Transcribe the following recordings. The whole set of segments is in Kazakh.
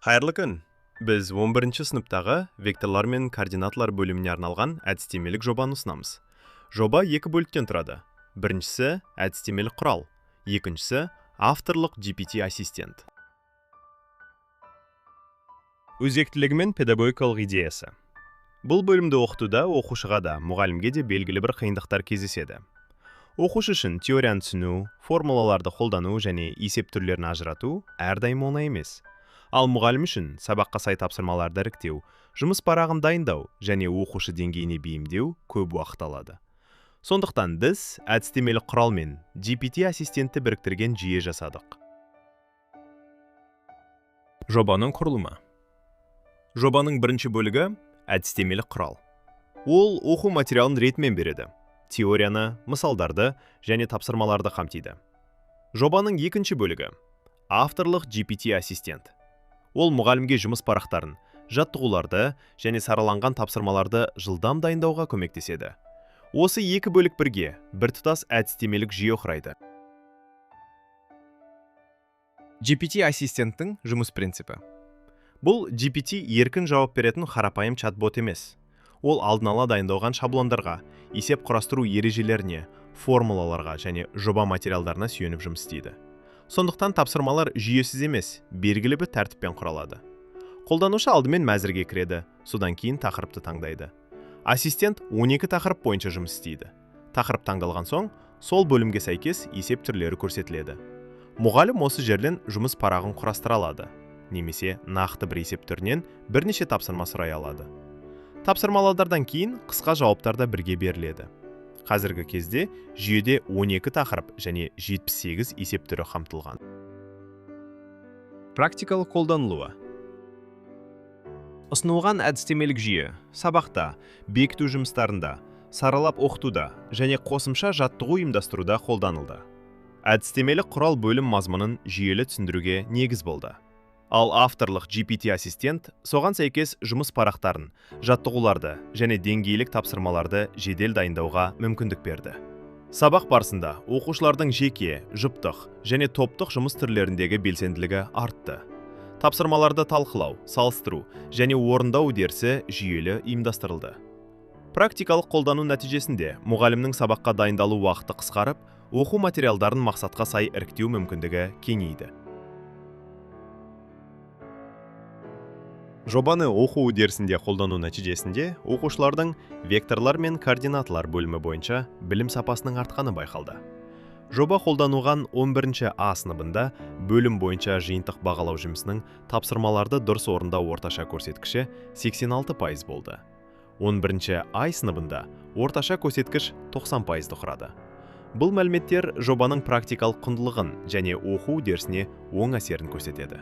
Қайырлы күн! Біз 11 сыныптағы векторлар мен координаталар бөліміне арналған әдістемелік жобаны ұсынамыз. Жоба екі бөліктен тұрады. Біріншісі – әдістемелік құрал, екіншісі – авторлық GPT ассистент. Өзектілігі мен педагогикалық идеясы. Бұл бөлімді оқытуда оқушыға да, мұғалімге де белгілі бір қиындықтар кездеседі. Оқушы үшін теорияны түсіну, формулаларды қолдану және есеп түрлерін ажырату әрдайым оңай емес. Ал мұғалім үшін сабаққа сай тапсырмаларды іріктеу, жұмыс парағын дайындау және оқушы деңгейіне бейімдеу көп уақыт алады. Сондықтан біз әдістемелік құрал мен GPT ассистентті біріктірген жүйе жасадық. Жобаның құрылымы. Жобаның бірінші бөлігі – әдістемелік құрал. Ол оқу материалын ретімен береді. Теорияны, мысалдарды және тапсырмаларды қамтиды. Жобаның екінші бөлігі – авторлық GPT ассистент. Ол мұғалімге жұмыс парақтарын, жаттығуларды және сараланған тапсырмаларды жылдам дайындауға көмектеседі. Осы екі бөлік бірге біртұтас әдістемелік жүйе құрайды. GPT ассистенттің жұмыс принципі. Бұл GPT еркін жауап беретін қарапайым чат-бот емес. Ол алдын ала дайындалған шаблондарға, есеп құрастыру ережелеріне, формулаларға және жоба материалдарына сүйеніп жұмыс істейді. Сондықтан тапсырмалар жүйесіз емес, белгілі бір тәртіппен құралады. Қолданушы алдымен мәзірге кіреді, содан кейін тақырыпты таңдайды. Ассистент 12 тақырып бойынша жұмыс істейді. Тақырып таңдалған соң, сол бөлімге сәйкес есеп түрлері көрсетіледі. Мұғалім осы жерден жұмыс парағын құрастыра алады немесе нақты бір есеп түрінен бірнеше тапсырма сұрай алады. Тапсырмалардан кейін қысқа жауаптар да бірге беріледі. Қазіргі кезде жүйеде 12 тақырып және 78 есеп түрі қамтылған. Практикалық қолданылуы. Ұсынылған әдістемелік жүйе сабақта, бекіту жұмыстарында, саралап оқытуда және қосымша жаттығу ұйымдастыруда қолданылды. Әдістемелік құрал бөлім мазмұнын жүйелі түсіндіруге негіз болды. Ал авторлық GPT ассистент соған сәйкес жұмыс парақтарын, жаттығуларды және деңгейлік тапсырмаларды жедел дайындауға мүмкіндік берді. Сабақ барысында оқушылардың жеке, жұптық және топтық жұмыс түрлеріндегі белсенділігі артты. Тапсырмаларды талқылау, салыстыру және орындау үдерісі жүйелі ұйымдастырылды. Практикалық қолдану нәтижесінде мұғалімнің сабаққа дайындалу уақыты қысқарып, оқу материалдарын мақсатқа сай іріктеу мүмкіндігі кеңейді. Жобаны оқу үдерісінде қолдану нәтижесінде оқушылардың векторлар мен координаталар бөлімі бойынша білім сапасының артқаны байқалды. Жоба қолданылған 11 А сыныбында бөлім бойынша жиынтық бағалау жұмысының тапсырмаларды дұрыс орындау орташа көрсеткіші 86% болды. 11 А сыныбында орташа көрсеткіш 90%-ды құрады. Бұл мәліметтер жобаның практикалық құндылығын және оқу үдерісіне оң әсерін көрсетеді.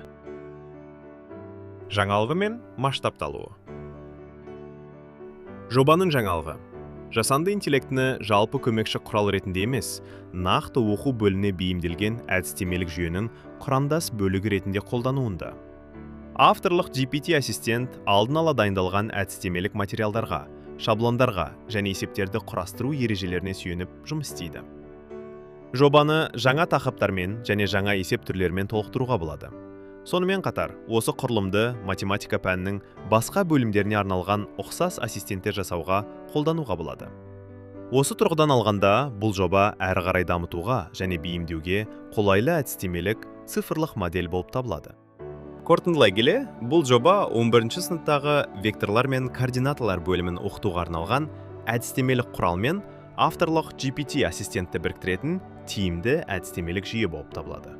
Жаңалығы мен масштабталуы. Жобаның жаңалығы: жасанды интеллектіні жалпы көмекші құрал ретінде емес, нақты оқу бөліміне бейімделген әдістемелік жүйенің құрамдас бөлігі ретінде қолдануында. Авторлық GPT ассистент алдын ала дайындалған әдістемелік материалдарға, шаблондарға және есептерді құрастыру ережелеріне сүйеніп жұмыс істейді. Жобаны жаңа тақырыптармен және жаңа есеп түрлерімен толықтыруға болады. Сонымен қатар, осы құрылымды математика пәнінің басқа бөлімдеріне арналған ұқсас ассистенттер жасауға қолдануға болады. Осы тұрғыдан алғанда, бұл жоба әрі қарай дамытуға және бейімдеуге қолайлы әдістемелік цифрлық модель болып табылады. Қорытындылай келе, бұл жоба 11 сыныптағы векторлар мен координаталар бөлімін оқытуға арналған әдістемелік құрал мен авторлық GPT ассистентті біріктіретін тиімді әдістемелік жүйе болып табылады.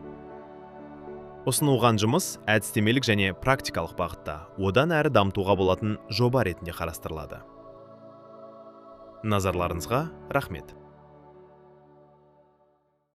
Ұсынылған жұмыс әдістемелік және практикалық бағытта одан әрі дамытуға болатын жоба ретінде қарастырылады. Назарларыңызға рахмет.